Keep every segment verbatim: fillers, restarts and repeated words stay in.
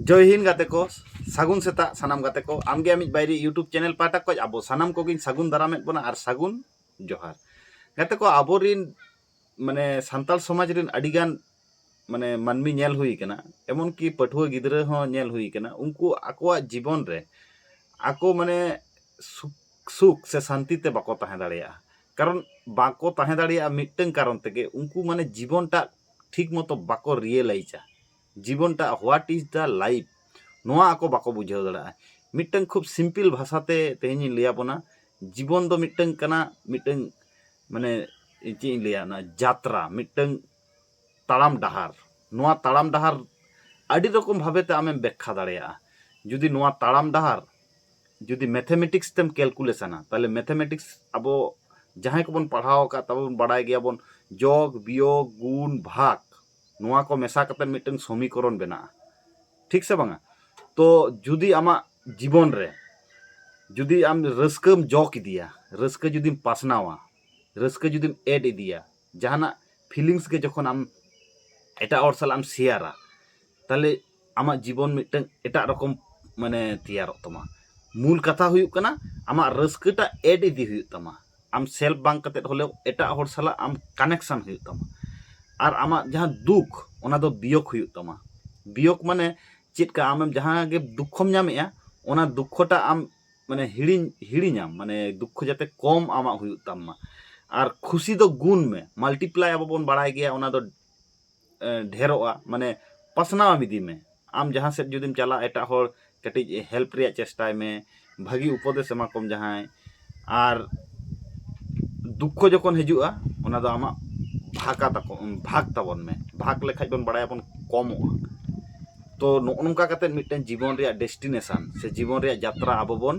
ᱡᱚᱭ ᱦᱤᱱᱫ ᱜᱟᱛᱮ ᱠᱚ, ᱥᱟᱹᱜᱩᱱ ᱥᱮᱛᱟᱜ ᱥᱟᱱᱟᱢ ᱜᱟᱛᱮ ᱠᱚ᱾ ᱟᱢᱜᱮ ᱟᱢᱤᱡ ᱵᱟᱭᱨᱤ YouTube ᱪᱮᱱᱮᱞ ᱯᱟᱦᱴᱟ ᱠᱷᱚᱱ ᱟᱵᱚ ᱥᱟᱱᱟᱢ ᱠᱚᱜᱮᱧ ᱥᱟᱹᱜᱩᱱ ᱫᱟᱨᱟᱢᱮᱫ ᱵᱚᱱᱟ ᱟᱨ ᱥᱟᱹᱜᱩᱱ ᱡᱚᱦᱟᱨ᱾ ᱜᱟᱛᱮ ᱠᱚ, ᱟᱵᱚᱨᱤᱱ ᱢᱟᱱᱮ ᱥᱟᱱᱛᱟᱲ ᱥᱚᱢᱟᱡᱽ ᱨᱤᱱ ᱟᱹᱰᱤᱜᱟᱱ ᱢᱟᱱᱮ ᱢᱟᱹᱱᱢᱤ ᱧᱮᱞ ᱦᱩᱭ ᱠᱟᱱᱟ, ᱮᱢᱚᱱᱠᱤ ᱯᱟᱹᱴᱷᱩᱣᱟᱹ ᱜᱤᱫᱽᱨᱟᱹ ᱦᱚᱸ ᱧᱮᱞ ᱦᱩᱭ ᱠᱟᱱᱟ, ᱩᱱᱠᱩ ᱟᱠᱚᱣᱟᱜ ᱡᱤᱵᱚᱱ ᱨᱮ ᱟᱠᱚ ᱢᱟᱱᱮ ᱥᱩᱠ, ᱥᱩᱠ ᱥᱮ ᱥᱟᱱᱛᱤ ᱛᱮ ᱵᱟᱠᱚ ᱛᱟᱦᱮᱸ ᱫᱟᱲᱮᱭᱟᱜᱼᱟ᱾ ᱠᱟᱨᱚᱱ ᱵᱟᱠᱚ ᱛᱟᱦᱮᱸ ᱫᱟᱲᱮᱭᱟᱜᱼᱟ ᱢᱤᱫᱴᱟᱝ ᱠᱟᱨᱚᱱ ᱛᱮᱜᱮ, ᱩᱱᱠᱩ ᱢᱟᱱᱮ ᱡᱤᱵᱚᱱᱴᱟᱜ ᱴᱷᱤᱠ ᱢᱚᱛᱚ ᱵᱟᱠᱚ ᱨᱤᱭᱮᱞᱟᱭᱤᱡᱟ᱾ ᱡᱤᱵᱚᱱᱴᱟᱜ, what is the life, ᱱᱚᱣᱟ ᱟᱠᱚ ᱵᱟᱠᱚ ᱵᱩᱡᱷᱟᱹᱣ ᱫᱟᱲᱮᱭᱟᱜᱼᱟ᱾ ᱢᱤᱫᱴᱟᱝ ᱠᱷᱩᱵ ᱥᱤᱢᱯᱤᱞ ᱵᱷᱟᱥᱟᱛᱮ ᱛᱮᱦᱮᱧ ᱤᱧ ᱞᱟᱹᱭ ᱟᱵᱚᱱᱟ, ᱡᱤᱵᱚᱱ ᱫᱚ ᱢᱤᱫᱴᱟᱝ ᱠᱟᱱᱟ, ᱢᱤᱫᱴᱟᱝ ᱢᱟᱱᱮ ᱪᱮᱫ ᱤᱧ ᱞᱟᱹᱭᱟ, ᱚᱱᱟ ᱡᱟᱛᱨᱟ, ᱢᱤᱫᱴᱟᱝ ᱛᱟᱲᱟᱢ ᱰᱟᱦᱟᱨ᱾ ᱱᱚᱣᱟ ᱛᱟᱲᱟᱢ ᱰᱟᱦᱟᱨ ᱟᱹᱰᱤ ᱨᱚᱠᱚᱢ ᱵᱷᱟᱵᱮ ᱛᱮ ᱟᱢᱮᱢ ᱵᱮᱠᱠᱷᱟ ᱫᱟᱲᱮᱭᱟᱜᱼᱟ᱾ ᱡᱩᱫᱤ ᱱᱚᱣᱟ ᱛᱟᱲᱟᱢ ᱰᱟᱦᱟᱨ ᱡᱩᱫᱤ ᱢᱮᱛᱷᱮᱢᱮᱴᱤᱠᱥ ᱛᱮᱢ ᱠᱮᱞᱠᱩᱞᱮᱥᱚᱱᱟ, ᱛᱟᱦᱞᱮ ᱢᱮᱛᱷᱮᱢᱮᱴᱤᱠᱥ ᱟᱵᱚ ᱡᱟᱦᱟᱸᱭ ᱠᱚᱵᱚᱱ ᱯᱟᱲᱦᱟᱣ ᱟᱠᱟᱫ ᱛᱟᱵᱚᱱ ᱵᱟᱲᱟᱭ ᱜᱮᱭᱟᱵᱚᱱ, ᱡᱚᱜᱽ, ᱵᱤᱭᱳᱜᱽ, ᱜᱩᱱ, ᱵᱷᱟᱜᱽ, ᱱᱚᱣᱟ ᱠᱚ ᱢᱮᱥᱟ ᱠᱟᱛᱮ ᱢᱤᱫᱴᱟᱝ ᱥᱚᱢᱤᱠᱚᱨᱚᱱ ᱵᱮᱱᱟᱜᱼᱟ, ᱴᱷᱤᱠ ᱥᱮ ᱵᱟᱝᱟ? ᱛᱚ ᱡᱩᱫᱤ ᱟᱢᱟᱜ ᱡᱤᱵᱚᱱ ᱨᱮ ᱡᱩᱫᱤ ᱟᱢ ᱨᱟᱹᱥᱠᱟᱹᱢ ᱡᱚᱜᱽ ᱤᱫᱤᱭᱟ, ᱨᱟᱹᱥᱠᱟᱹ ᱡᱩᱫᱤᱢ ᱯᱟᱥᱱᱟᱣᱟ, ᱨᱟᱹᱥᱠᱟᱹ ᱡᱩᱫᱤᱢ ᱮᱰ ᱤᱫᱤᱭᱟ, ᱡᱟᱦᱟᱱᱟᱜ ᱯᱷᱤᱞᱤᱝᱥ ᱜᱮ ᱡᱚᱠᱷᱚᱱ ᱟᱢ ᱮᱴᱟᱜ ᱦᱚᱲ ᱥᱟᱞᱟᱜ ᱮᱢ ᱥᱮᱭᱟᱨᱟ, ᱛᱟᱦᱞᱮ ᱟᱢᱟᱜ ᱡᱤᱵᱚᱱ ᱢᱤᱫᱴᱟᱝ ᱮᱴᱟᱜ ᱨᱚᱠᱚᱢ ᱢᱟᱱᱮ ᱛᱮᱭᱟᱨᱚᱜ ᱛᱟᱢᱟ᱾ ᱢᱩᱞ ᱠᱟᱛᱷᱟ ᱦᱩᱭᱩᱜ ᱠᱟᱱᱟ, ᱟᱢᱟᱜ ᱨᱟᱹᱥᱠᱟᱹᱴᱟᱜ ᱮᱰ ᱤᱫᱤ ᱦᱩᱭᱩᱜ ᱛᱟᱢᱟ᱾ ᱟᱢ ᱥᱮᱞᱯ ᱵᱟᱝ ᱠᱟᱛᱮᱫ ᱦᱚᱞᱮᱣ ᱮᱴᱟᱜ ᱦᱚᱲ ᱥᱟᱞᱟᱜ ᱟᱢ ᱠᱟᱱᱮᱠᱥᱚᱱ ᱦᱩᱭᱩᱜ ᱛᱟᱢᱟ᱾ ᱟᱨ ᱟᱢᱟᱜ ᱡᱟᱦᱟᱸ ᱫᱩᱠ, ᱚᱱᱟ ᱫᱚ ᱵᱤᱭᱳᱜᱽ ᱦᱩᱭᱩᱜ ᱛᱟᱢᱟ᱾ ᱵᱤᱭᱳᱜᱽ ᱢᱟᱱᱮ ᱪᱮᱫ ᱠᱟ, ᱟᱢᱮᱢ ᱡᱟᱦᱟᱸ ᱜᱮ ᱫᱩᱠᱠᱷᱚᱢ ᱧᱟᱢᱮᱜᱼᱟ, ᱚᱱᱟ ᱫᱩᱠᱠᱷᱚᱴᱟᱜ ᱟᱢ ᱢᱟᱱᱮ ᱦᱤᱲᱤᱧ, ᱦᱤᱲᱤᱧᱟᱢ, ᱢᱟᱱᱮ ᱫᱩᱠᱠᱷᱚ ᱡᱟᱛᱮ ᱠᱚᱢ ᱟᱢᱟᱜ ᱦᱩᱭᱩᱜ ᱛᱟᱢ ᱢᱟ᱾ ᱟᱨ ᱠᱷᱩᱥᱤ ᱫᱚ ᱜᱩᱱ ᱢᱮ, ᱢᱟᱞᱴᱤᱯᱞᱟᱭ ᱟᱵᱚ ᱵᱚᱱ ᱵᱟᱲᱟᱭ ᱜᱮᱭᱟ, ᱚᱱᱟ ᱫᱚ ᱮ, ᱰᱷᱮᱨᱚᱜᱼᱟ, ᱢᱟᱱᱮ ᱯᱟᱥᱱᱟᱣ ᱤᱫᱤ ᱢᱮ᱾ ᱟᱢ ᱡᱟᱦᱟᱸ ᱥᱮᱫ ᱡᱩᱫᱤᱢ ᱪᱟᱞᱟᱜᱼᱟ, ᱮᱴᱟᱜ ᱦᱚᱲ ᱠᱟᱹᱴᱤᱡ ᱦᱮᱞᱯ ᱨᱮᱭᱟᱜ ᱪᱮᱥᱴᱟᱭ ᱢᱮ, ᱵᱷᱟᱹᱜᱤ ᱩᱯᱚᱫᱮᱥ ᱮᱢᱟ ᱠᱚᱢ ᱡᱟᱦᱟᱸᱭ᱾ ᱟᱨ ᱫᱩᱠᱠᱷᱚ ᱡᱚᱠᱷᱚᱱ ᱦᱤᱡᱩᱜᱼᱟ, ᱚᱱᱟ ᱫᱚ ᱟᱢᱟᱜ ᱵᱷᱟᱜᱟ ᱛᱟᱠᱚ, ᱵᱷᱟᱜᱽ ᱛᱟᱵᱚᱱ ᱢᱮ᱾ ᱵᱷᱟᱜᱽ ᱞᱮᱠᱷᱟᱡ ᱵᱚᱱ ᱵᱟᱲᱟᱭᱟᱵᱚᱱ ᱠᱚᱢᱚᱜᱼᱟ᱾ ᱛᱚ ᱱᱚᱜᱼᱚ ᱱᱚᱝᱠᱟ ᱠᱟᱛᱮᱫ ᱢᱤᱫᱴᱮᱱ ᱡᱤᱵᱚᱱ ᱨᱮᱭᱟᱜ ᱰᱮᱥᱴᱤᱱᱮᱥᱚᱱ ᱥᱮ ᱡᱤᱵᱚᱱ ᱨᱮᱭᱟᱜ ᱡᱟᱛᱨᱟ ᱟᱵᱚ ᱵᱚᱱ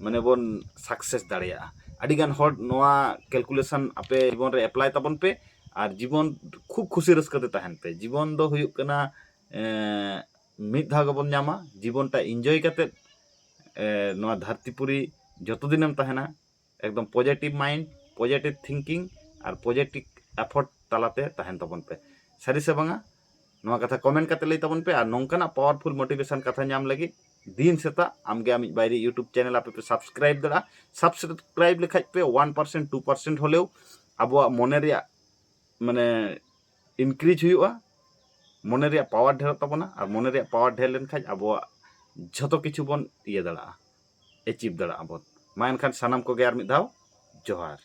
ᱢᱟᱱᱮ ᱵᱚᱱ ᱥᱟᱠᱥᱮᱥ ᱫᱟᱲᱮᱭᱟᱜᱼᱟ᱾ ᱟᱹᱰᱤᱜᱟᱱ ᱦᱚᱲ ᱱᱚᱣᱟ ᱠᱮᱞᱠᱩᱞᱮᱥᱚᱱ ᱟᱯᱮ ᱡᱤᱵᱚᱱ ᱨᱮ ᱮᱯᱞᱟᱭ ᱛᱟᱵᱚᱱ ᱯᱮ, ᱟᱨ ᱡᱤᱵᱚᱱ ᱠᱷᱩᱵ ᱠᱷᱩᱥᱤ ᱨᱟᱹᱥᱠᱟᱹ ᱛᱮ ᱛᱟᱦᱮᱱ ᱯᱮ᱾ ᱡᱤᱵᱚᱱ ᱫᱚ ᱦᱩᱭᱩᱜ ᱠᱟᱱᱟ, ᱮᱸ, ᱢᱤᱫ ᱫᱷᱟᱣ ᱜᱮᱵᱚᱱ ᱧᱟᱢᱟ᱾ ᱡᱤᱵᱚᱱᱴᱟ ᱤᱱᱡᱚᱭ ᱠᱟᱛᱮᱫ, ᱮᱸ, ᱱᱚᱣᱟ ᱫᱷᱟᱹᱨᱛᱤ ᱯᱩᱨᱤ ᱡᱚᱛᱚ ᱫᱤᱱᱮᱢ ᱛᱟᱦᱮᱱᱟ, ᱮᱠᱫᱚᱢ ᱯᱚᱡᱮᱴᱤᱵᱷ ᱢᱟᱭᱤᱱᱰ, ᱯᱚᱡᱮᱴᱤᱵᱷ ᱛᱷᱤᱝᱠᱤᱝ ᱟᱨ ᱯᱚᱡᱮᱴᱤᱵᱷ ᱮᱯᱷᱚᱨᱴ ᱛᱟᱞᱟᱛᱮ ᱛᱟᱦᱮᱱ ᱛᱟᱵᱚᱱ ᱯᱮ᱾ ᱥᱟᱹᱨᱤ ᱥᱮ ᱵᱟᱝᱟ? ᱱᱚᱣᱟ ᱠᱟᱛᱷᱟ comment ᱠᱟᱛᱮ ᱞᱟᱹᱭ ᱛᱟᱵᱚᱱ ᱯᱮ᱾ ᱟᱨ ᱱᱚᱝᱠᱟᱱᱟᱜ powerful motivation ᱠᱟᱛᱷᱟ ᱧᱟᱢ ᱞᱟᱹᱜᱤᱫ ᱫᱤᱱ ᱥᱮᱛᱟᱜ ᱟᱢᱜᱮ ᱟᱢᱤᱡ ᱵᱟᱭᱨᱤ YouTube channel ᱟᱯᱮ ᱯᱮ subscribe ᱫᱟᱲᱮᱭᱟᱜᱼᱟ᱾ Subscribe ᱞᱮᱠᱷᱟᱡ ᱯᱮ one percent, two percent ᱦᱚᱞᱮᱣ ᱟᱵᱚᱣᱟᱜ ᱢᱚᱱᱮ ᱨᱮᱭᱟᱜ ᱢᱟᱱᱮ increase ᱦᱩᱭᱩᱜᱼᱟ, ᱢᱚᱱᱮ ᱨᱮᱭᱟᱜ power ᱰᱷᱮᱨᱚᱜ ᱛᱟᱵᱚᱱᱟ᱾ ᱟᱨ ᱢᱚᱱᱮ ᱨᱮᱭᱟᱜ power ᱰᱷᱮᱨ ᱞᱮᱱᱠᱷᱟᱱ ᱟᱵᱚᱣᱟᱜ ᱡᱷᱚᱛᱚ ᱠᱤᱪᱷᱩ ᱵᱚᱱ ᱤᱭᱟᱹ ᱫᱟᱲᱮᱭᱟᱜᱼᱟ, achieve ᱫᱟᱲᱮᱭᱟᱜᱼᱟ ᱵᱚᱱ᱾ ᱢᱟ ᱮᱱᱠᱷᱟᱱ ᱥᱟᱱᱟᱢ ᱠᱚᱜᱮ ᱟᱨ ᱢᱤᱫ ᱫᱷᱟᱣ ᱡᱚᱦᱟᱨ᱾